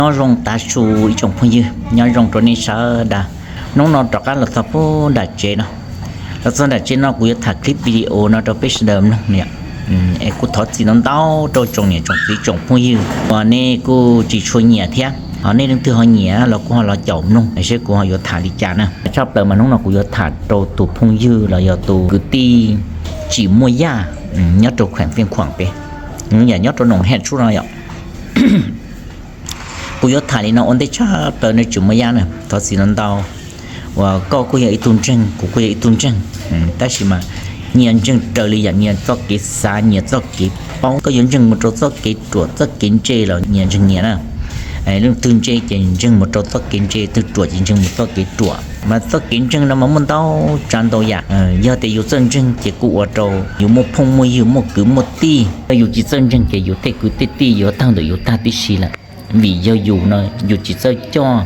Nyob zoo tav su ib tsoom phooj ywg, nyob zoo rau nej sawv daws. Hnub no rov qab los txog pub nram tsev no. Los txog nram tsev no kuv yuav tham clip video no rau peb sawv daws mloog niam. Es kuj thov txim ntau ntau rau tsoom niam tsoom txiv tsoom phooj ywg uas nej kuj tsis tshua nyiam thiab, ho nej leej twg ho nyiam los kuj ho los caum mloog seb kuv ho yuav tham li cas na. Tshaj plaws mas hnub no kuv yuav tham rau tus phooj ywg los yog tus kwv tij Tsim Muaj Yaj, nyob rau khueem Feej Khuam pem, yam nyob rau Noom Hej Tsuj no yom. Kuv yuav tham li no ua ntej tshaj plaws no Tsim Muaj Yaj na, thov txim ntau ntau uas koj kuj yog ib tug ntseeg, kuv kuj yog ib tug ntseeg, tab sis mas nyias ntseeg raws li yam nyias txoj kev xav nyias txoj kev paub. Koj yuav ntseeg mus rau txoj kev ruam txoj kev ntse los nyias ntseeg nyias na. Leej twg ntse ces ntseeg mus rau txoj kev ntse, twg ruam ces ntseeg mus txoj kev ruam. Mas txoj kev ntseeg no mas muaj ntau tsav ntau yam. Yog tias yus txawj ntseeg ces kuj ua rau yus muaj phooj muaj ywg muaj kwv muaj tij. Yog yus tsis txawj ntseeg ces yus tej kwv tej tij yuav tag ntawm yus tag tib si lawm. Vim yog yus no yus tsis txawj coj,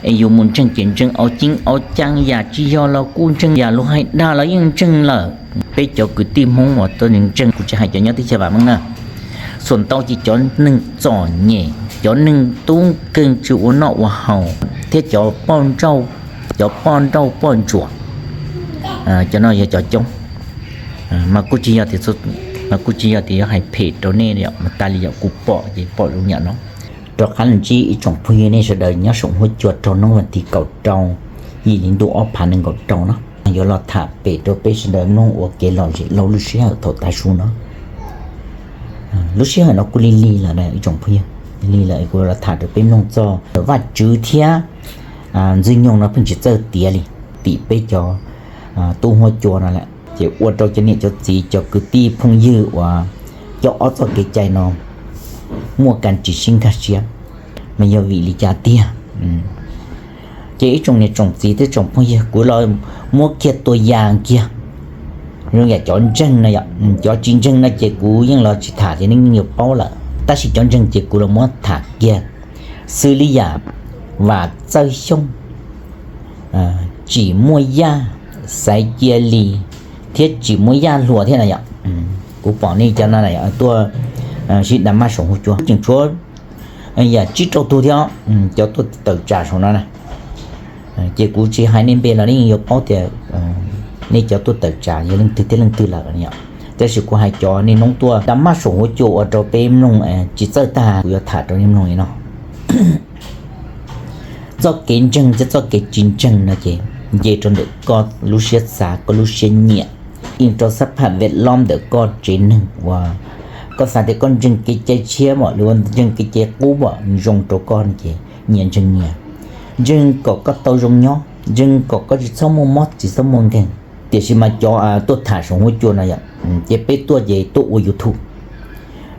es yus mus ntseeg ces ntseeg au ceeb au caa, yam tsis yog los kuj ntseeg, yam luag hais dag los yeej ntseeg lawm. Peb cov kwv tij Hmoob uas tuaj ntseeg, kuv tsis hais cov nyob teb chaws vam meej na, xuas ntau ces cov neeg txom nyem, cov neeg tub nkeeg tsis ua noj ua haus, thiab cov poj nrauj, cov poj nrauj poj ntsuam, cov no yog cov coob. Mas kuj tsis yog tias, mas kuj tsis yog tias yuav hais phem rau nej, mas tas li yam kuv pom ces pom zoo yam no. Rov qab los ntsib ib tsoom phooj ywg nej sawv daws nyob saum huab cua rau hnub vas thiv kaum rau yim hli ntuj ob phav nees nkaum rau no, yuav los tham pem rau peb sawv daws mloog ua kev lom zem laug lub sij hawm thaum tav su no. Lub sij hawm no kuj lig lig lawm ib tsoom phooj ywg, lig lawm kuv los tham rau peb mloog txog Vaj Tswv thiab Ntxwg Nyoog no pheej tsis txawj tiav li tim peb cov tub huab cua no lawm, ces ua rau cov niam cov txiv cov kwv tij phooj ywg uas coj ob txoj kev cai no muaj kas tsis sib nkag siab, mas yog vim li cas tiag? Ces ib tsoom niam tsoom txiv thiab tsoom phooj ywg, kuv los muab kiag tua yas kiag zoo yam cov ntseeg no yom, cov tsis ntseeg no ces kuv yeej los tsis tham ces nej yeej yuav paub lawm, tab sis cov ntseeg ces kuv los muab tham kiag xws li yam Vam Txawj Xyooj, Tsim Muaj Yaj, Xaiv Cia Lis thiab Tsim Muaj Yaj Hluas thiab na yom. Kuv pom nej cov no tuaj sib da maj saum huab cua tseem tshuav yam tsib rau tug thiab cov tuaj tawm tsam saum no na. Ces kuv tsis hais nej npe los nej yeej yuav paub tias nej cov tuaj tawm tsam yog leej twg thiab leej twg lawm yom. Tab sis kuv hais cov niaj hnub tuaj da maj saum huab cua ua rau peb mloog tsis txawj tag, kuv yuav tham rau nej mloog li no. Txoj kev ntseeg thiab txoj kev tsis ntseeg no ces nce rau ntawm koj lub siab xav koj lub siab nyiam, yeej rau xab phaj vet lob ntawm koj tsev neeg uas koj xav tias koj ntseeg kev cai tshiab mom los ua ntseeg kev cai qub mom zoo rau koj no ces nyias ntseeg nyias. Ntseeg kom koj tau zoo nyob, ntseeg kom koj tsis txhob muaj mob tsis txhob muaj nkeeg. Tiam sis mas cov tuaj tham saum huab cua no yom, ces peb tuaj ces tuaj ua YouTube.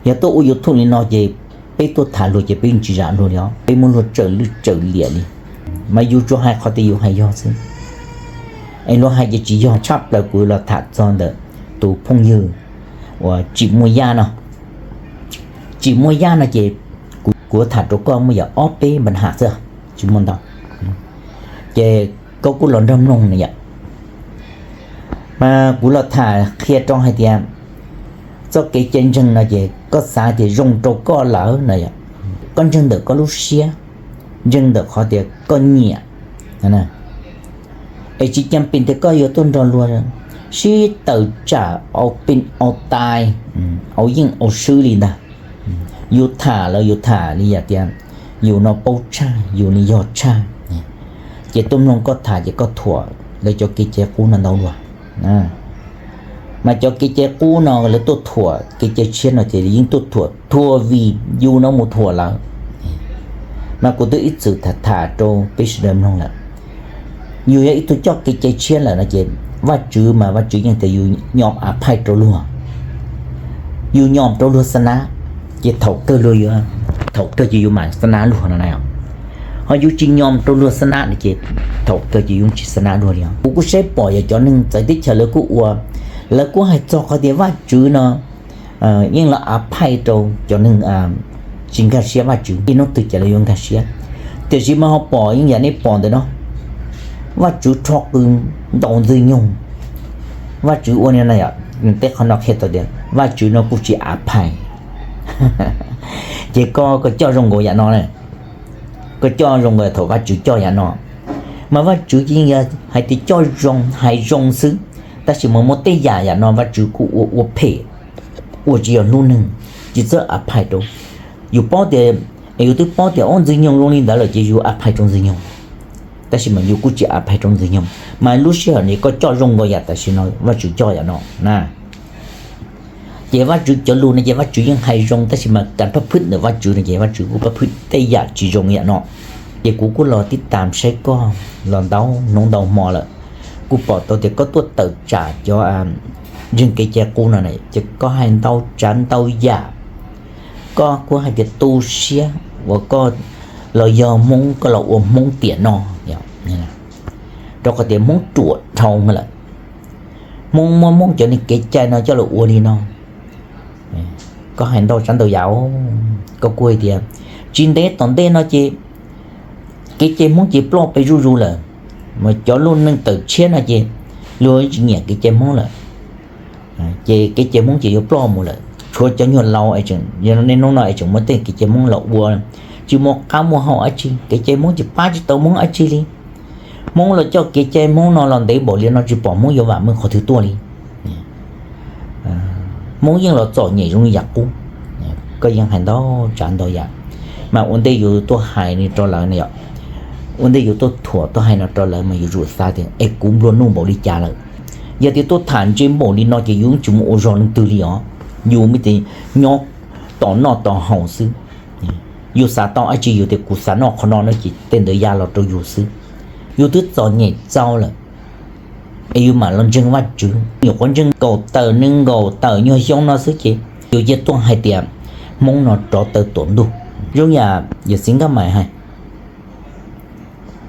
Yog tuaj ua YouTube li no ces peb tuaj tham luag ces peb yeej tsis zam luag li os, peb muab luag tsawm lwj tsawm liam li. Mas yus tsuas hais qhov tias yus hais yog xwb, es luag hais ces tsis yog. Tshaj plaws kuv los tham txog ntawm tus phooj ywg uas Tsim Muaj Yaj no. Tsim Muaj Yaj no ces kuv tham rau koj muaj yam ob peb npa nham xwb, tsis muaj ntau. Ces koj kuj los nrog mloog na yom. Mas kuv los tham qhia rau hais tias txoj kev cai ntseeg no ces koj xav tias zoo rau koj lawm na yom, koj ntseeg ntawm koj lub siab, ntseeg ntawm qhov tias koj nyiam, es tsis cam pes tias koj yuav tuaj nrog luag sib tawm tsam au pes au tai, au yeej au swb li ntag. Yus tham los yus tham li yam tias yus no paub tshaj, yus li yog tshaj, ces tuaj mloog koj tham ces koj thuam lawv cov kev cai qub no ntau luag. Mas cov kev cai qub no lawv tuaj thuam kev cai tshiab no ces yeej tuaj thuam thuam vim yus no mus thuam lawm. Mas kuv twb ib txwm tham tham rau peb sawv daws mloog lawm. Yus yog ib tug coj kev cai tshiab lawm no ces Vajtswv mas Vajtswv yeej tias yus nyom a phaij rau luag, yus nyom rau luag xa nab, ces thaum kawg luag yuav, thaum kawg ces yus mam xa nab luag no na. Ho yus tsis nyom rau luag xa nab no ces thaum kawg ces yus tsis xa nab luag li os. Kuv kuj saib pom yog cov neeg txawv teb chaws lawv kuj ua, lawv kuj hais txog qhov tias Vajtswv no yeej los a phaij rau cov neeg tsis nkag siab Vajtswv, ib hnub twg ces lawv yuav nkag siab. Tiam sis mas ho pom yeej yam nej pom ntawm no, Vajtswv rho qw ntaus Ntxwg Nyoog, Vajtswv ua li no yom. Tej qhov no qhia tau tias Vajtswv no kuj tsis a phaij. Ces koj, koj coj zoo nkaus yam no na. Koj coj zoo nkaus thaum Vajtswv coj yam no, mas Vajtswv yeej yog hais tias coj zoo hais zoo xwb, tab sis mas muaj tej yam yam no Vajtswv kuj ua ua phem, ua tsis yog hlub neeg, tsis txawj a phais rau. Yus paub tias, yus twb paub tias ob Ntxwg Nyoog zoo li ntawd lawm ces yus a phais rau Ntxwg Nyoog, tab sis mas yus kuj tsis a phais rau Ntxwg Nyoog, mas lub sij hawm no koj coj zoo nkaus yam tam sim no Vajtswv coj yam no na. Ces Vajtswv cov lus no ces Vajtswv yeej hais zoo, tab sis mas kas paj phwj ntawm Vajtswv no ces Vajtswv kuj paj phwj tej yam tsis zoo yam no. Ces kuv kuj los tib tas saib koj los ntau hnub ntau hmo lawm, kuj pom tau tias koj tuaj tawm tsam cov ntseeg kev cai qub no ces koj hais ntau tsav ntau yam. Koj kuj hais tias tu siab uas koj los yog Hmoob, koj los ua Hmoob tiam no, rau qhov tias Hmoob ruam dhau lawm. Hmoob muab Hmoob cov niag kev cai no coj los ua li no. Koj hais ntau tsav ntau yam, koj kuj hais tias tsis ntev tom ntej no ces kev cai Hmoob ces ploj pes zuj zus lawm, mas cov lub neej tawm tshiab no ces luag tsis nyiam kev cai Hmoob lawm, ces kev cai Hmoob ces yuav ploj mus lawm. Tshuav cov nyuag laus, yog nej hnub no es tseem muaj tej kev cai Hmoob los ua, tsis muaj qab muaj hau dab tsi, kev cai Hmoob ces pab tsis tau Hmoob dab tsi li. Hmoob los coj kev cai Hmoob no los ntev npaum li no tsis pom Hmoob yuav vam meej qhov twg tuaj li. Hmoob yeej los txom nyem zoo li yam qub. Koj yeej hais ntau tsav ntau yam, mas ua ntej yus tuaj hais no rau lawv ne, ua ntej yus tuaj thuam tuaj hais no rau lawv mas yus tsum xav tias es kuv nplua nuj npaum li cas lawm. Yog tias tuaj tham ntse npaum li no ces yus tsis mus ua zog leej twg li os. Yus me tes nyob tos noj tos haus xwb. Yus xav tau dab tsi yus tias kuv xav noj qhov no no ces tej ntawd ya los rau yus xwb. Yus twb txom nyem txaus lawm es yus mam los ntseeg Vajtswv. Nyuam qhuav ntseeg kaum tawm nees nkaum tawm nyuag xyoo no xwb ces yus cia tuaj hais tias Hmoob no rov taw tuam ntuj. Zoo yam yawm txiv Nkaj Maim hais,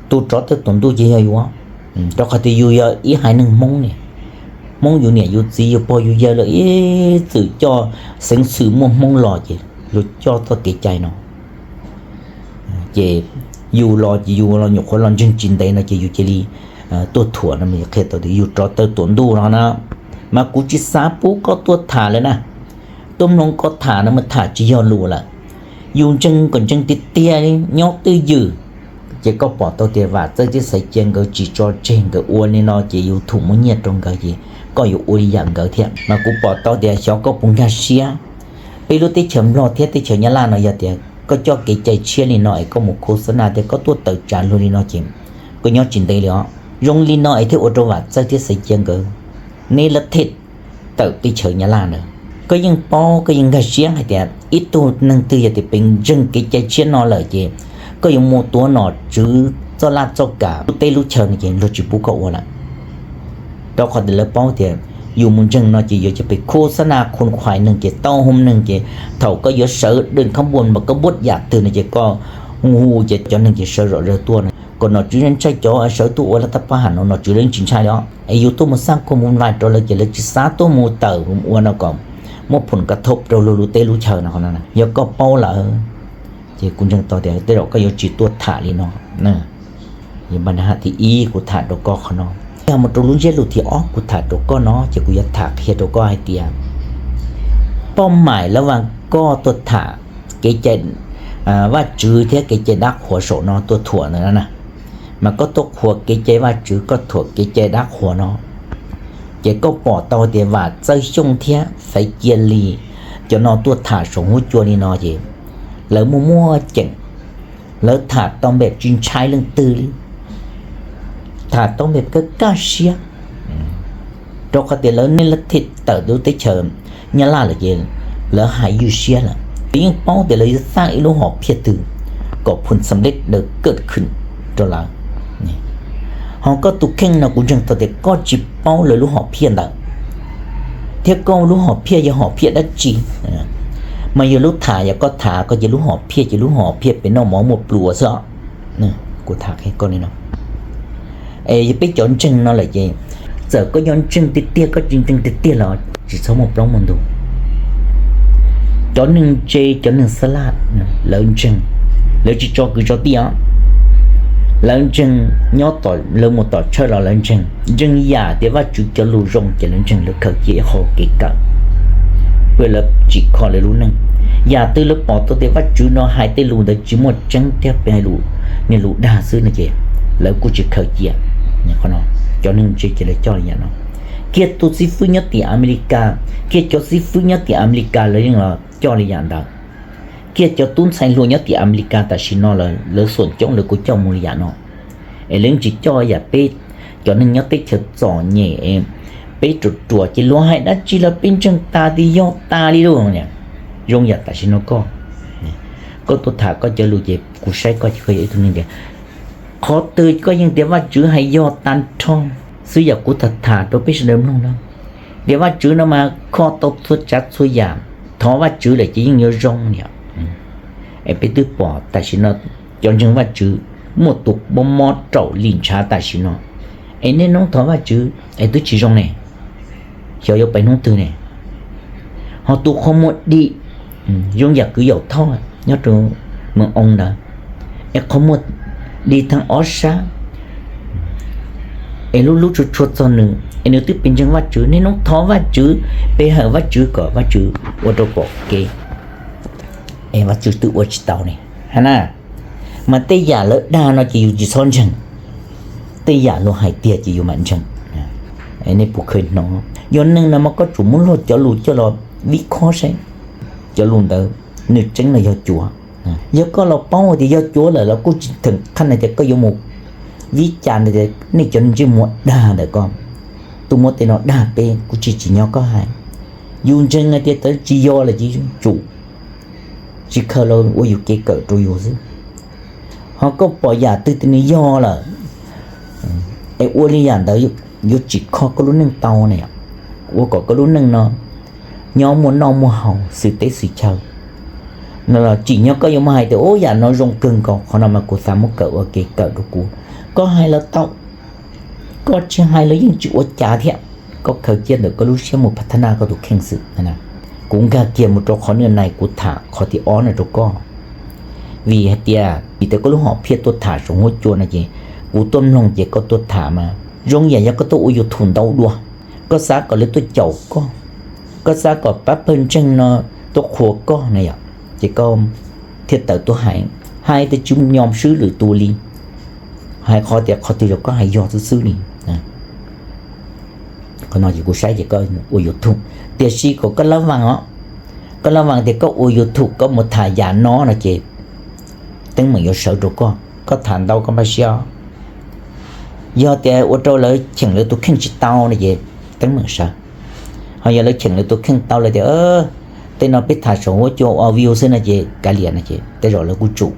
tus rov taw tuam ntuj ces yog yus, rau qhov tias yus yog ib haiv neeg Hmoob ne, Hmoob yus niam yus txiv yus pog yus yawg lawm ib txwm coj xeev xwm muaj Hmoob los ces luag coj txoj kev cai no. Ces yus los ces yus los nyuam qhuav los ntseeg tsis ntev no ces yus cia li tuaj thuam no mas yus qhia tau tias yus rov taw tuam ntuj no na. Mas kuv tsis xav pub koj tuaj tham lawm na. Tuaj mloog koj tham no mas tham tsis yog lus lawm. Yus ntseeg kom ntseeg tiag tiag li, nyob twj ywm. Ces koj pom tau tias Vam Txawj thiab Xaiv Cia nkawd tsis tso tseg, nkawd ua li no ces yus thum muab nyiaj rau nkawd ces koj yuav ua li yam nkawd thiab. Mas kuv pom tau tias xyov koj puas nkag siab. Peb lub teb chaws Nplog thiab teb chaws Nyab Laj no yog tias koj coj kev cai tshiab li no es koj mus khos xab nas thiab koj tuaj tawm tsam luag li no ces koj nyob tsis ntev li os. Zoo li no es thiaj ua rau Vam Txawj thiab Xaiv Cia nkawd, neb lab thej tawm teb chaws Nyab Laj ntawd. Koj yeej paub, koj yeej nkag siab hais tias ib tug neeg twg yog tias pes ntseeg kev cai tshiab no lawm ces koj yuav mus tuav nom tswv txoj laj txoj kam lub teb lub chaw no ces luag tsis pub koj ua lawm. Rau qhov tias lawv paub tias yus mus ntseeg no ces yuav coj pes khos xab nas khos khuais neeg ces tau hoo neeg ces thaum koj yuav sawv dej khab npua mas koj npuaj yam twg no ces koj hu ces cov neeg ces sawv zom zaws tuaj no. Kom nom tswv ntshai cov sawv tuaj ua laj tab pab ham no nom tswv yeej tsis ntshai li os. Es yus tuaj mus xaj khuaj mus vais rau lawv ces lawv tsis xav tuaj mus tawm mus ua no kom muab phom kav thauj rau luag lub teb lub chaw no. Yog koj paub lawm ces kuv ntseeg tau tias tej zaum koj yuav tsis tuaj tham li no. Yog npa na ha thib ib kuv tham rau koj qhov no, yog mus rau lub ntsiab lus thib ob kuv tham rau koj no ces kuv yuav tham qhia rau koj hais tias poj maim lawv vas koj tuaj tham kev cai Vajtswv thiab kev cai dab qhuas saum no tuaj thuam ntawd na. Mas koj tuaj qhuas kev cai Vajtswv, koj thuam kev cai dab qhuas no, ces koj pom tau tias Vam Txawj Xyooj thiab Xaiv Cia Lis cov no tuaj tham saum huab cua li no ces lawv muaj muaj ceem, lawv tham tau npem tsis ntshai leej twg li, tham tau npem kaj kaj siab. Rau qhov tias lawv neb lab thej tawm lub teb chaws Nyab Laj lawm ces lawv hais ywj siab lawm, lawv yeej paub tias lawv yuav xaj ib lub hom phiaj twg kom phum xam lej daws kaj khwm rau lawv. Ho koj tus kheej no kuv ntseeg tau tias koj tsis paub lawv lub hom phiaj ntawd, thiab koj lub hom phiaj yog hom phiaj dab tsi. Mas yog lub tham yog koj tham koj ces lub hom phiaj ces lub hom phiaj pem noj mov muaj pluas xwb os. Kuv tham qhia koj li no, es yog peb cov ntseeg no lawm ces txawm koj nyob ntseeg tiag tiag koj tsis ntseeg tiag tiag los tsis txhob muaj plaub muaj ntug. Cov neeg ntse cov neeg xab laj, lawv ntseeg, lawv tsis tso kwv tso tij os. Lawv ntseeg, nyob tom lawv mus tom tshawj los lawv ntseeg, ntseeg yam tias Vajtswv cov lus zoo ces lawv ntseeg, lawv khaws cia ib qho kev kawm, lawv tsim kho lawv lub neej. Yam twg lawv pom tau tias Vajtswv no hais tej lus ntawd tsis muaj tseeb thiab peb hais lus niag lus dag xwb no ces lawv kuj tsis khaws cia. Cov neeg ntse ces lawv coj li yam no. Kiag tus xib fwb nyob tim Amelikas, kiag cov xib fwb nyob tim Amelikas lawv yeej los coj li yam ntawd. Kiag cov tub ntxhais hluas nyob tim Amelikas tam sim no lawv xuam coob lawv kuj coj mus li yam no. Es lawv yeej tsis coj yam peb cov neeg nyob teb chaws txom nyem, peb ruam ruam ces luag hais dab tsi los peb ntseeg tas tias yog tas li lauj. Zoo yam tam sim no koj, koj tuaj tham koj cov lus ces kuv saib koj ces koj yog ib tug neeg tias, qhov twg koj yeej tias Vajtswv hais yog tag nrho xwb. Yam kuv tham tham rau peb sawv daws mloog na, tias Vajtswv no mas kho tau txhua tsav txhua yam, thov Vajtswv lawm ces yeej yuav zoo li. Es peb twb pom tam sim no cov ntseeg Vajtswv muaj tus mob mob raum lim ntshav tam sim no. Es niaj hnub thov Vajtswv es twb tsis zoo ne, xyov yuav pais hnub twg ne. Ho tus qhov muag dim, zoo yam kwv Yaum Thoj nyob rau Mees Oo ntawd, es qhov muag dim thaj ob sab, es lub lub tshua tshua txog nws es nws twb pes ntseeg Vajtswv, niaj hnub thov Vajtswv, pe hawm Vajtswv kom Vajtswv ua rau pom kev, es Vajtswv twb ua tsis tau ne. Ha na, mas tej yam lawv dag no ces yus tsis txhob ntseeg, tej yam luag hais tiag ces yus mam ntseeg. Nej puas kheev hnov, yog neeg no mas koj tsum muab luag cov lus coj los vib khob saib cov lus ntawd nws tseeb los yog cuav. Yog koj los paub tias yog cuav lawm los kuj tsis theem qhab na tias koj yuav mus vib cas ntawd tias nej cov neeg ntsej muag dag ntawm koj tuaj muab tej no dag peb kuj tsis tsim nyog koj hais. Yus ntseeg hais tias tawv tsis yog lawm ces tsum tsis khaws los ua yus kev kawm rau yus xwb. Ho koj pom yam twg tias nws yog lawm es ua li yam ntawd yuav tsim kho koj lub neej tau na, ua kom koj lub neej no nyob muaj noj muaj haus xwm teb xwm chaw no los tsim nyog koj yuav muab hais tias ub yam no zoo kawg nkaus, qhov no mas kuv xav muab kawm ua kev kawm rau kuv. Koj hais los tau, koj tsis hais los yeej tsis ua cas thiab. Koj khaws cia ntawm koj lub siab mus phav thab naj koj tus kheej xwb. Kuv nkag kiag mus rau qhov niaj hnub no kuv tham qhov thib ob no rau koj, vim hais tias vim tias koj lub hom phiaj tuaj tham saum huab cua no ces kuv tuaj mloog ces koj tuaj tham mas zoo yam yog koj tuaj ua YouTube ntau dua, koj xav kom lawv tuaj caum koj, koj xav kom pab pawg ntseeg no tuaj qhuas koj na yom, ces koj thiaj tawm tuaj hais, hais tias tsis nyom swb lwm tus li, hais qhov tias qhov twg los koj hais yog xwb xwb li. Qhov no ces kuv saib ces koj ua YouTube, tiam sis kom koj lab vaaj os, koj lab vaaj tias koj ua YouTube koj mus tham yam no no ces teeb meem yuav sawv rau koj, koj tham ntau koj npaj siab. Yog tias ua rau lawv cheem lawv tus kheej tsis tau no ces teeb meem sawv. Ho yog lawv cheem lawv tus kheej tau lawm tias tej no peb tham saum huab cua ua view xwb no ces kav liam no ces tej zaum lawv kuj tsum.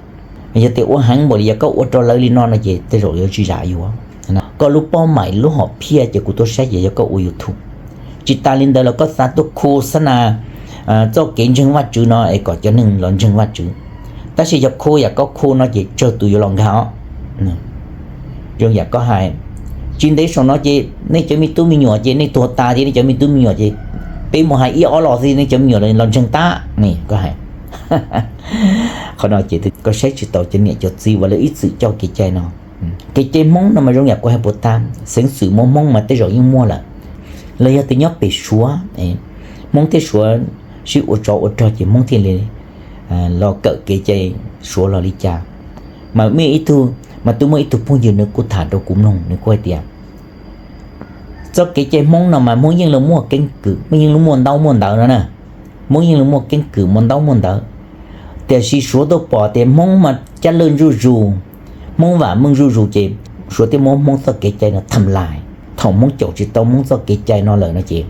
Yog tias ua heev npaum li yog koj ua rau lawv li no no ces tej zaum yuav tsis zam yuav. Koj lub paub maim lub hom phiaj ces kuv tuaj saib ces yog koj ua YouTube. Tsis tas li ntawd los koj xav tuaj khu xab na txoj kev ntseeg Vajtswv no es kom cov neeg los ntseeg Vajtswv. Tab sis yog khu yam koj khu no ces tsawg tus yuav los nkag os. Zoo yam koj hais, tsis ntev saum no ces nej cov me tub me nyuam ces nej tuag tas thiab nej cov me tub me nyuam ces peb mus hais ib ob los xwb nej cov me nyuam los ntseeg tag ne koj hais. Qhov no ces koj saib tsis taus cov niam cov txiv uas lawv ib txwm coj kev cai no. Kev cai Hmoob no mas zoo yam kuv hais puas tag, xeev xwm muaj Hmoob mas tej zaum yeej muaj lawm. Los yog tias nyob pem Suav, Hmoob thiab Suav sib ua tsov ua rog ces Hmoob thiaj li los kawm kev cai Suav los li cas. Mas muaj ib tug, mas twb muaj ib tug phooj ywg nws kuj tham rau kuv mloog, nws kuj hais tias txoj kev cai Hmoob no mas Hmoob yeej los muaj keeb kwm, Hmoob yeej los muaj ntaub muaj ntawv no na. Hmoob yeej los muaj keeb kwm muaj ntaub muaj ntawv, tiam sis Suav tuaj pom tias Hmoob mas caj lawj zuj zus, Hmoob vam meej zuj zus ces Suav thiaj muab Hmoob txoj kev cai no tham lais. Thaum Hmoob caum tsis tau Hmoob txoj kev cai no lawm no ces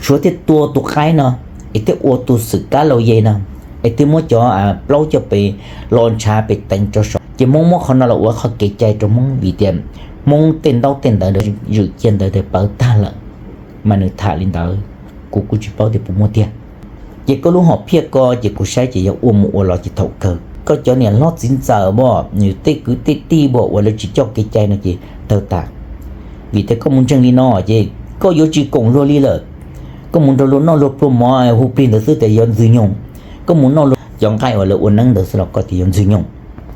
Suav thiaj tua tus qaib no, es thiaj ua tus xwm kab laus ye no, es thiaj muab cov plaub coj pes los ntshav pes teev rau saum. Ces Hmoob muab qhov no los ua qhov kev cai rau Hmoob vim tias Hmoob tej ntaub tej ntawv ntawd zwm cia ntawd pawv tag lawm. Mas nws tham li ntawd, kuv kuj tsis paub tias puas muaj tiag. Ces koj lub hom phiaj ko ces kuv saib ces yog ua mus ua los ces thaum kawg koj cov niam hlob txiv ntxawm npog nws tej kwv tej tij npog uas lawv tsis coj kev cai no ces tawg tas. Vim tias koj mus ntseeg li no ces koj yuav tsis koom luag li lawm. Koj mus nrog luag noj luag pluag mov hu plig ntawd xwb tias yog ntxwg nyoog. Koj mus noj luag cov nqaij uas lawv ua neeb ntawd xwb los koj tias yog ntxwg nyoog.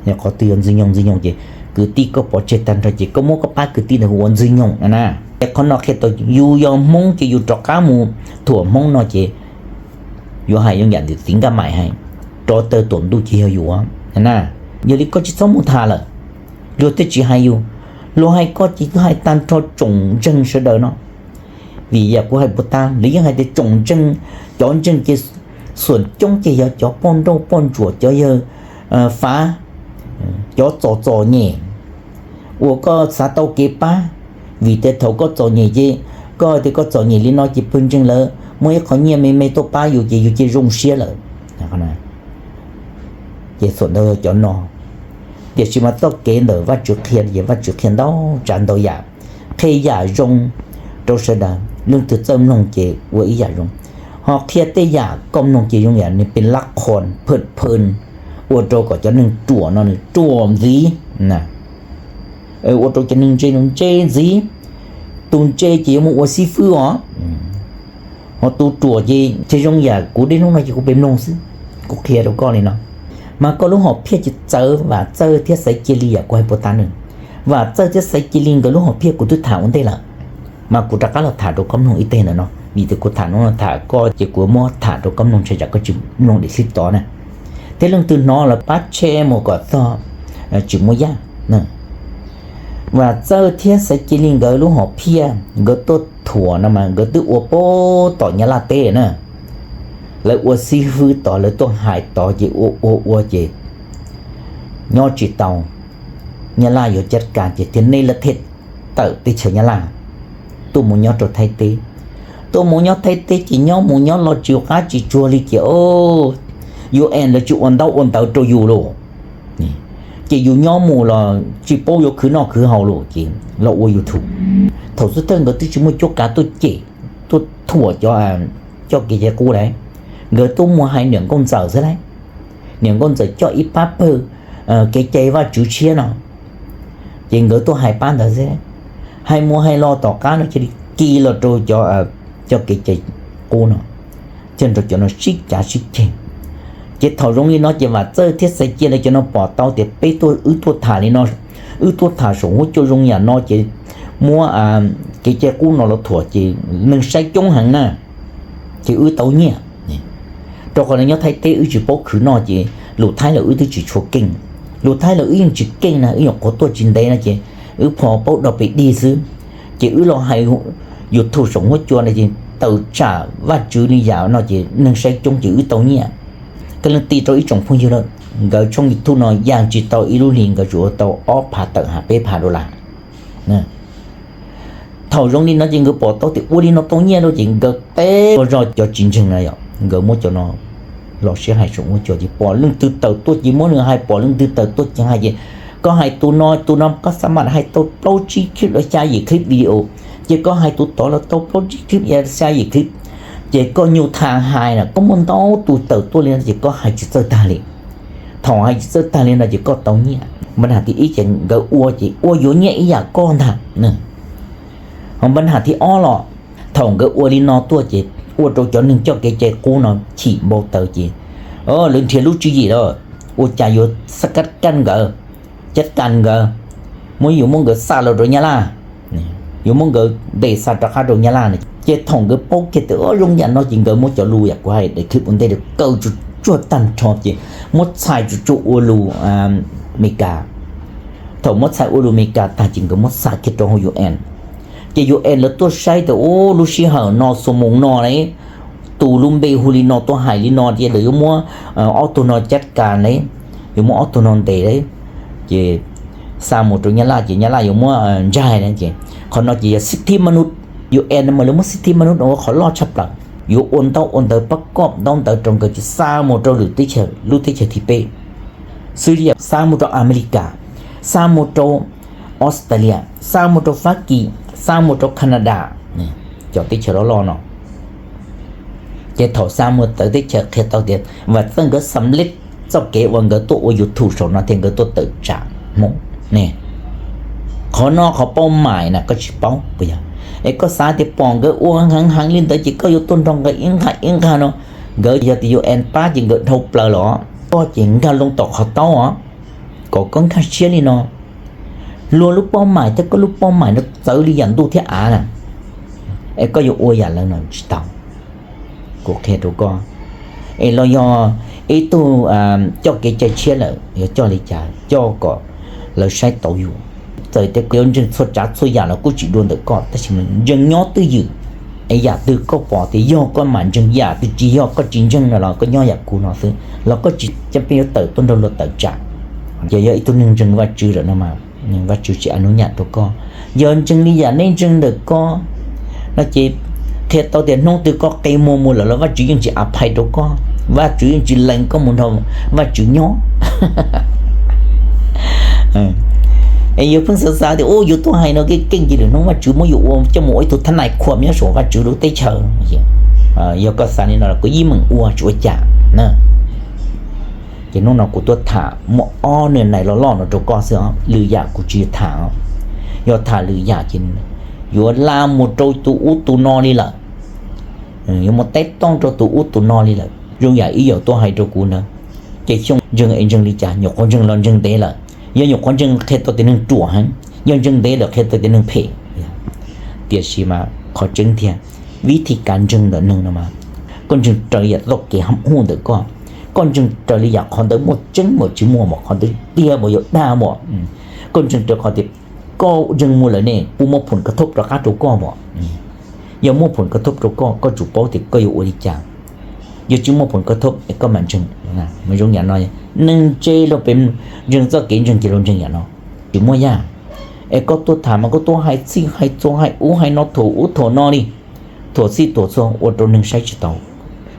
Qhov twg yog ntxwg nyoog ntxwg nyoog ces kwv tij koj pov tseg tag nrho ces koj muab koj pab kwv tij ntawd hu ua ntxwg nyoog na. Ces qhov no qhia tau yus yog Hmoob ces yus rov qab mus thuam Hmoob no ces yuav hais zoo yam ntawm txiv Nkaj Maim hais, rov tawg tuam ntuj ces yog yus na. Yog li koj tsis txhob mus tham lawm. Luag twb tsis hais yus, luag hais koj ces koj hais tag nrho tsoom ntseeg sawv daws no. Vim yam kuv hais puas tas, lawv yeej hais tias tsoom ntseeg, cov ntseeg ces xuam coob ces yog cov poj nrauj poj ntsuam, cov yawg fav, cov txom txom nyem uas koj xav tau kev pab. Vim tias thaum koj txom nyem ces koj tias koj txom nyem li no ces pawg ntseeg lawv muaj ib qho nyiaj me me tuaj pab yus ces yus cia zoo siab lawm. Ces xuam ntau yog cov no. Tiam sis mas txoj kev ntawm Vajtswv qhia ces Vajtswv qhia ntau tsav ntau yam, qhia yam zoo rau sawv daws, leej twg txawj mloog ces ua ib yam zoo, ho qhia tej yam koj mloog ces zoo yam nws pes lab qhos phwm phwm, ua rau kom cov neeg ruam no nws ruam ntxiv na, ua rau cov neeg ntse no ntse ntxiv. Tus ntse ces yuav mus ua xib fwb os, ho tus ruam ces thiaj zoo yam kuv dej hnub no ces kuv pem mloog xwb. Kuv qhia rau koj li no, mas koj lub hom phiaj ces txawv Vam Txawj thiab Xaiv Cia Li yam kuv hais puas tas ne. Vam Txawj thiab Xaiv Cia Li nkawd lub hom phiaj kuv twb tham ua ntej lawm, mas kuv rov qab los tham rau koj mloog ib teg ntawm no, vim tias kuv tham no tham koj ces kuv muab tham rau koj mloog, ntshai tsam koj tsis mloog daim clip tod na. Thiab leej twg hnov los pab share mus kom txog tsis muaj yaj. Vam Txawj thiab Xaiv Cia Li nkawd lub hom phiaj nkawd tuaj thuam no mas nkawd twb ua puag tom Nyab Laj teb na. Lawv ua xib fwb tod, lawv tuaj hais tod ces ua ua ua ces nyob tsis tau, Nyab Laj yuav cab kas ces thiaj nej lawv thiaj tawm teb chaws Nyab Laj tuaj mus nyob rau Thaib teb. Tuaj mus nyob Thaib teb ces nyob mus nyob los tsis qab tsis tsuag li ces UN lawv tsis ua ntaub ua ntawv rau yus lauj. Ces yus nyob mus los tsis paub yuav khwv noj khwv haus lauj, ces los ua YouTube. Thaum xub thawj nkawd twb tsis muaj cuab kav tuaj cem, tuaj thuam cov coj kev cai qub lawm. Nkawd tuaj muaj hais niam nkauj ntxawm xwb lauj. Niam nkauj ntxawm coj ib pab pawg kev cai Vajtswv tshiab no, ces nkawd tuaj hais pab ntawd xwb. Hais mus hais los tom qab no cia li kis los rau cov kev cai qub no, thiaj nrog cov no sib cav sib ceg. Ces thaum zoo li no ces Vam Txawj thiab Xaiv Cia lawv cov no pom tau tias peb tuaj, wb tuaj tham li no, wb tuaj tham saum huab cua zoo yam no ces muab kev cai qub no los thuam ces neeg saib coob heev na, ces wb tau nyiaj. Rau qhov nyob Thaib teb wb tsis paub khwv noj ces lus Thaib los wb twb tsis tshua keej. Lus Thaib los wb yeej tsis keej na, wb nyuam qhuav tuaj tsis ntev no ces wb pho paub dog pes dig xwb. Ces wb los hais YouTube saum huab cua no ces tawm tsam Vajtswv li yam no ces neeg saib coob ces wb tau nyiaj. Kaj leej ti rau ib tsoom phooj ywg, nkawd tshooj YouTube no yaj tsis tau ib lub hlis nkawd tsuas ua tau ob phav tawm ha peb phav dollar. Thaum zoo li no ces nkawd pom tau tias ua li no tau nyiaj lawm ces nkawd teb zog cov tsis ntseeg na yom, nkawd muab cov no los sib hais saum huab cua ces pom leej twg tawm tuaj ces muab nws hais, pom leej twg tawm tuaj ces hais ces koj hais tus no tus no koj xa mam hais tau plaub tsib clip los xya yim clip video, ces koj hais tus tod los tau plaub tsib clip xya yim clip. Ces koj nyuj tha hais na, koj muaj ntau tus tawm tuaj li no ces koj hais tsis txawj tag li. Thaum hais tsis txawj tag li no ces koj tau nyiaj. Npaj nag thib ib ces nkawd ua ces ua yuav nyiaj ib yam koj ntag. Ho npaj nag thib ob los, thaum nkawd ua li no tuaj ces ua rau cov neeg coj kev cai qub no chim npau taws ces lawv nrhiav lub tswv yim lawm, ua cas yuav xab kab kaj nkawd, cab kas nkawd, muab yuav muab nkawd xa los rau Nyab Laj, yuav muab nkawd ntes xa rov qab rau Nyab Laj na. Ces thaum nkawd paub kiag tias zoo yam no ces nkawd muab cov lus yam kuv hais daim clip ua ntej kaw tsuj tsuag tag nrho ces muab txhais tsuj tsuag ua lus Amelikas. Thaum muab txhais ua lus Amelikas tag ces nkawd muab xa kiag rau hauv UN. Ces UN lawv tuaj saib tias ub, lub sij hawm no xuab moos no ne, tus lub npe hu li no tuaj hais li no ces lawv yuav muab ob tug no cab kas ne, yuav muab ob tug no ntes ne. Ces xa mus rau Nyab Laj ces Nyab Laj yuav muab ntsaig na. Ces qhov no ces yog xib thib manub, UN mas lawv muab xib thib manub ua qhov loj tshaj plaws, yuav ua ntaub ua ntawv pab koj ntaub ntawv rau nkawd ces xa mus rau lwm teb chaws, lub teb chaws thib peb xwb li, xa mus rau Amelikas, xa mus rau Australia, xa mus rau Fab Kis, xa mus rau Canada, cov teb chaws loj loj no. Ces thaum xa mus txawv teb chaws qhia tau tias Vam Txawj nkawd xam lej txoj kev uas nkawd tuaj ua YouTube saum no thiab nkawd tuaj tawm tsam Hmoob ne. Qhov no qhov paub mais na koj tsis paub puas yog? Es koj xav tias pom nkawd ua heev heev li ntawd ces koj yuav tuaj nrog nkawd ib nqag ib nqag no. Nkawd yog tias UN pab ces nkawd dhau plaws los, koj ces nkag loo tom qhov taub os, kom koj nkag siab li no. Luag lub paub mais thiab koj lub paub mais no txawv li yam ntuj thiab av na. Es koj yuav ua yam lawv no tsis tau. Kuv qhia rau koj, es los yog ib tug coj kev cai tshiab lawm yuav coj li cas? Coj kom Lawv saib tau yus. Txawm tias koj yuav ntseeg txhua tsav txhua yam los kuj tsis dua ntawm koj, tab sis mas ntseeg nyob twj ywm. Es yam twg koj pom tias yog koj mam ntseeg, yam twg tsis yog koj tsis ntseeg no los koj nyob yam kuv no xwb los koj tsis cam peb yuav tawm tuaj nrog luag tawm tsam. Ces yog ib tug neeg ntseeg Vajtswv lawm no mas Vajtswv tsis a nub nyam rau koj. Yog ntseeg li yam nej ntseeg ntawm koj no ces qhia tau tias hnub twg koj qe muag mus lawm los Vajtswv yeej tsis a phais rau koj, Vajtswv yeej tsis lees koj mus nrog Vajtswv nyob. Es yus pheej xav xav tias, u, yus tuaj hais no keej keej ces lwm hnub Vajtswv muab yus ua coj mus ua ib tug thab nais khuam nyob saum Vajtswv lub teb chaws. Yog koj xav li no los koj yeej meem ua tsis ua cas na. Ces hnub no kuv tuaj tham muaj ob nws nais loj loj no rau koj xwb os, lwm yam kuv tsis tham os. Yog tham lwm yam ces yuav la mus rau tus ub tus no li lawm, yuav mus teb tooj rau tus ub tus no li lawm. Zoo yam ib yam tuaj hais rau kuv ntawd, ces Xyooj ntseeg es ntseeg li cas, nyuam qhuav ntseeg los ntseeg ntev lawm. Yog nyuam qhuav ntseeg qhia tau tias neeg ruam heev, yog ntseeg ntev lawm qhia tau tias neeg phem. Tiam sis mas qhov tseeb tiag, vib thib kav ntseeg ntawm neeg no mas koj ntseeg raws yam txoj kev hab hu ntawm koj, koj ntseeg raws li yam qhov ntawd muaj tseeb npaum tsis muaj npaum, qhov ntawd tiag npaum yog dag npaum, koj ntseeg raws qhov tias koj ntseeg mus lawm ne puas muaj phom ka thob rov qab rau koj npaum. Yog muaj phom ka thob rau koj, koj tsum paub tias koj yuav ua li cas. Yog tsis muaj phom ka thob es koj mam ntseeg. Zoo yam no, neeg ntse luag pem ntseeg txoj kev ntseeg ces luag ntseeg yam no, tsis muaj yaj. Es koj tuaj tham mas koj tuaj hais txhij hais txhua, hais ub hais no, thuam ub thuam no li, thuam txhij thuam txhua ua rau neeg saib tsis taus,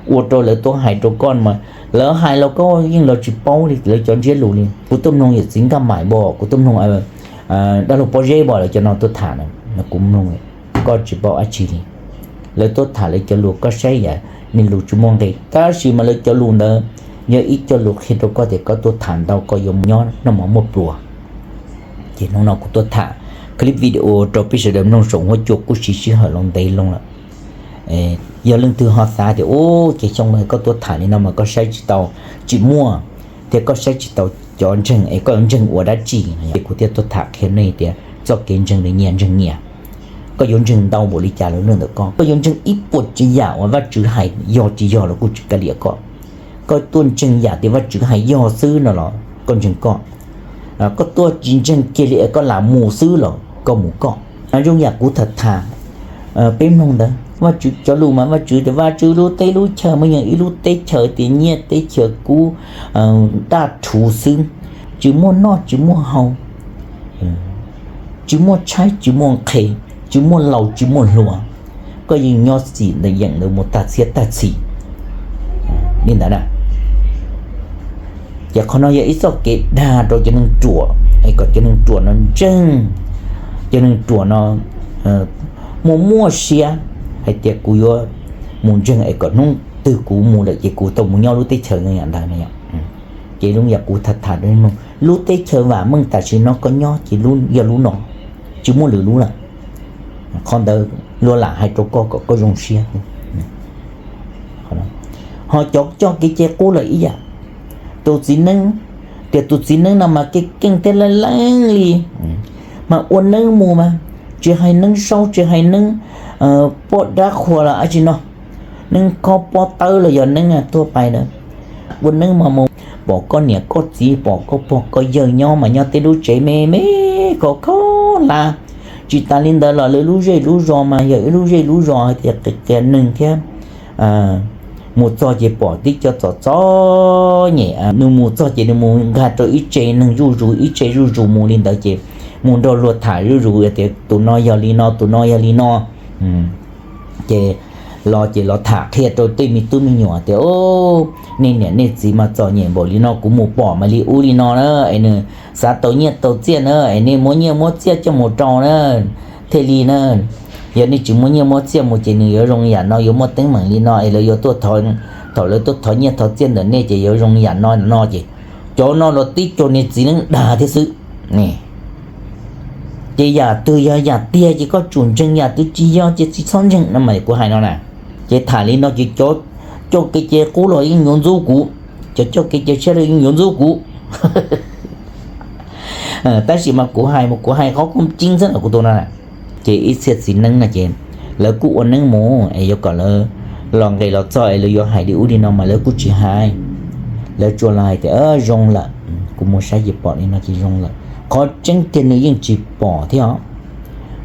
ua rau lawv tuaj hais rau koj mas lawv hais los koj yeej los tsis paub li lawv cov ntsiab lus li. Kuv tuaj mloog yawm txiv Nkaj Maim npog, kuv tuaj mloog dab laug Pob Zeb npog, lawv cov no tuaj tham na, kuv mloog, koj tsis paub dab tsi li. Lawv tuaj tham lawv cov lus koj saib yam, nws lus tsis muaj nqe, tab sis mas lawv cov lus ntawd yog ib co lus qhia rau koj tias koj tuaj tham ntau koj yuav nyob noj mov muaj pluas. Ces hnub no kuv tuaj tham clip video rau peb sawv daws mloog saum huab cua kuj siv sij hawm los ntev loo lawm. Yog leej twg ho xav tias, u, ces Xyooj, koj tuaj tham li no mas koj saib tsis tau, tsis muaj, thiab koj saib tsis tau cov ntseeg es koj yuav ntseeg ua dab tsi? Ces kuv thiaj tuaj tham qhia nej tias txoj kev ntseeg nws nyias ntseeg nyias. Koj yuav ntseeg ntau npaum li cas los nyob ntawm koj, koj yuav ntseeg ib puas tsav yam uas Vajtswv hais yog tsis yog los kuj tsis kav liam koj. Koj tuaj ntseeg yam tias Vajtswv hais yog xwb no los koj ntseeg koj. Koj tuaj tsis ntseeg kiag li es koj lam mus xwb los koj mus koj. Zoo yam kuv tham tham peb mloog ntawd, Vajtswv cov lus mas Vajtswv tias Vajtswv lub teb lub chaw mas yog ib lub teb chaws tias nyiaj teb chaws kub, daj rhuv xwb, tsis muaj noj tsis muaj haus, tsis muaj tshaib tsis muaj nqhis, tsis muaj laus tsis muaj hluas, koj yeej nyob txim ntawd yeem ntawd mus tag txhiab tag txhis li ntawd na. Ces qhov no yog ib txoj kev dag rau cov neeg ruam, es kom cov neeg ruam no ntseeg, cov neeg ruam no muaj muaj siab hais tias kuv yuav mus ntseeg es kom hnub twg kuv mus lawm ces kuv tau mus nyob lub teb chaws yam ntawd no. Ces zoo yam kuv tham tham rau nej mloog, lub teb chaws vam meej tam sim no koj nyob ces yog lub no, tsis muaj lwm lub lawm. Qhov ntawd luag lam hais rau koj kom koj zoo siab. Ho cov coj kev cai qub los ib yam, tus txiv neeb, tias tus txiv neeb no mas keej keej thiab leej leej li, mas ua neeb mus mas tsis hais neeb saub tsis hais neeb poj dab qhua los dab tsi no, neeb khob pob tawb los yog neeb tuaj pais ntawd, ua neeb mas mus pom koj niam koj txiv pom koj pog koj yawg nyob mas nyob tej lub tsev me me khov kho hlav. Tsis tas li ntawd los lawv lub zej lub zos mas yog ib lub zej lub zos hais tias qias qias neeg thiab. Mus txog ces pom tib co txom txom nyem, nws mus txog ces nws mus nkag rau ib tse neeg zuj zus, ib tse zuj zus mus li ntawd ces mus nrog luag tham zuj zus tias tus no yog li no tus no yog li no. Ces los ces los tham qhia rau tej me tub me nyuam tias, o, nej niam nej txiv mas txom nyem npaum li no kuv mus pom mas li ub li no na, es nws xav tau nyiaj tau txiaj na, es nej muab nyiaj muab txiaj coj mus rau na, thiaj li na. Yog nej tsis muab nyiaj muab txiaj mus ces nws yuav zoo yam no yuav muaj teeb meem li no es lawv yuav tuaj, thaum lawv tuaj thov nyiaj thov txiaj ntawm nej ces yuav zoo yam no no ces cov no los tib co niag txiv neeb dag thiab xwb. Ces yam twg yog yam tiag ces koj tsum ntseeg, yam twg tsis yog ces tsis txhob ntseeg no mas kuv hais no na. Ces tham li no ces cov coj kev cai qub los yeej yuav ntxub kuv, cov coj kev cai tshiab los yeej yuav ntxub kuv. Tab sis mas kuv hais mas kuv hais qhov koob ceeb xwb na kuv tus no na. Ces ib txhia txiv neeb no ces lawv kuj ua neeb mus es yuav kom lawv los nqes los txog es lawv yuav hais li ub li no mas lawv kuj tsis hais. Lawv tsuas los hais tias zoo lawm, kuv mus saib ces pom li no ces zoo lawm. Qhov tseeb tiag nws yeej tsis pom thiab os,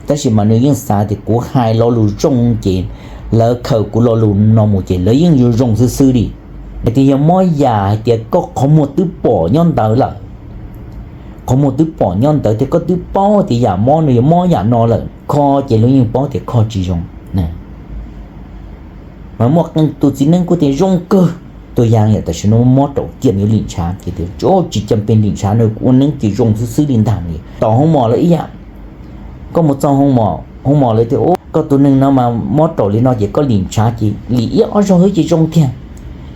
tab sis mas nws yeej xav tias kuv hais lo lus zoo ces lawv khaws kuv lo lus no mus ces lawv yeej yuav zoo xwb xwb li. Hais tias yog mob yam hais tias koj qhov muag twb pom nyob ntawd lawm, qhov muag twb pom nyob ntawd tias koj twb paub tias yam mob no yog mob yam no lawm, kho ces luag yeej paub tias kho tsis zoo. Mas muaj qee tus txiv neej kuj tias zoo kawg, tus yam yam tam sim no mob raum kiag yuav lim ntshav ces tias tsis cam pes lim ntshav no, ua neeb ces zoo xwb xwb li ntag li. Tom hoo mom lawv ib yam, koj mus txog hoo mom, hoo mom lawv tias koj tus neeg no mas mob raum li no ces koj lim ntshav ces lim ib ob zaug xwb ces zoo tiag,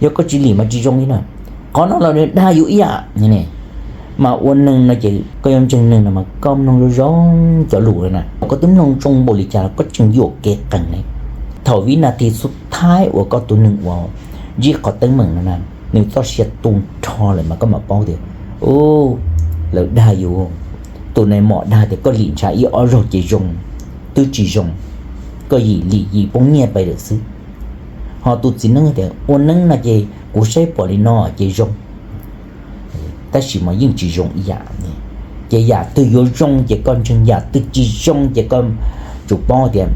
yog koj tsis lim mas tsis zoo li na. Qhov no los nws dag yus ib yam. Mas ua neeg no ces koj yuav ntseeg neeg no mas koj mloog zoo zoo cov lus na, koj twb mloog zoo npaum li cas los koj tseem yuam kev qees ne. Thaum vib nas this xub thaib uas koj tus neeg uas ntsib qhov teeb meem no na, nws txoj sia tu nrho lawm mas koj mam paub tias, u, lawv dag yus, tus nai mom dag tias koj lim ntshav ib ob zaug ces zoo, twb tsis zoo, koj yim lim yim poob nyiaj pais lawm xwb. Ho tus txiv neeb tias ua neeb no ces kuv saib pom li no ces zoo, tab sis mas yeej tsis zoo ib yam. Ces yam twg yuav zoo ces koj ntseeg, yam twg tsis zoo ces koj tsum paub tias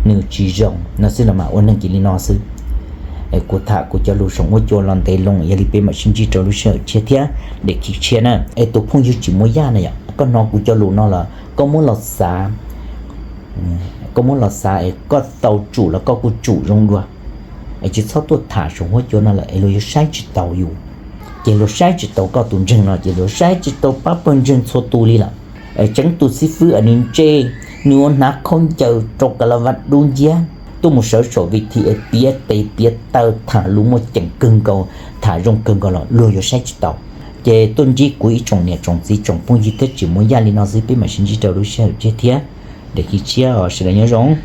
nws tsis zoo no xwb los mas ua neeg cia li no xwb. Kuv tham kuv cov lus saum huab cua los ntev loo, yog li peb mam sib ntsib rau lub sij hawm tshiab thiab daim khiv tshiab na. Es tus phooj ywg Tsim Muaj Yaj na yom, koj hnov kuv cov lus no los koj muab los xav, koj muab los xav es koj tau tsum los koj kuj tsum zoo dua, es tsis txhob tuaj tham saum huab cua no lawm es luag yuav saib tsis taus yus. Ces luag saib tsis taus koj tus ntseeg no ces luag saib tsis taus pab pawg ntseeg txhua tus li lawm. Es tseev tus xib fwb es nws ntse, nws ua hnav khaub ncaws rau ka la vaj dub nciab tuaj mus sawv saum vij thi es piav tes piav taw tham lus muaj ceem kawg nkaus, tham zoo kawg nkaus los luag yuav saib tsis taus. Ces tuaj ntsib kuv ib tsoom niam tsoom txiv tsoom phooj ywg thiab Tsim Muaj Yaj li no xwb, peb mam sib ntsib rau lub sij hawm tshiab thiab daim khiv tshiab os, sawv daws nyob zoo.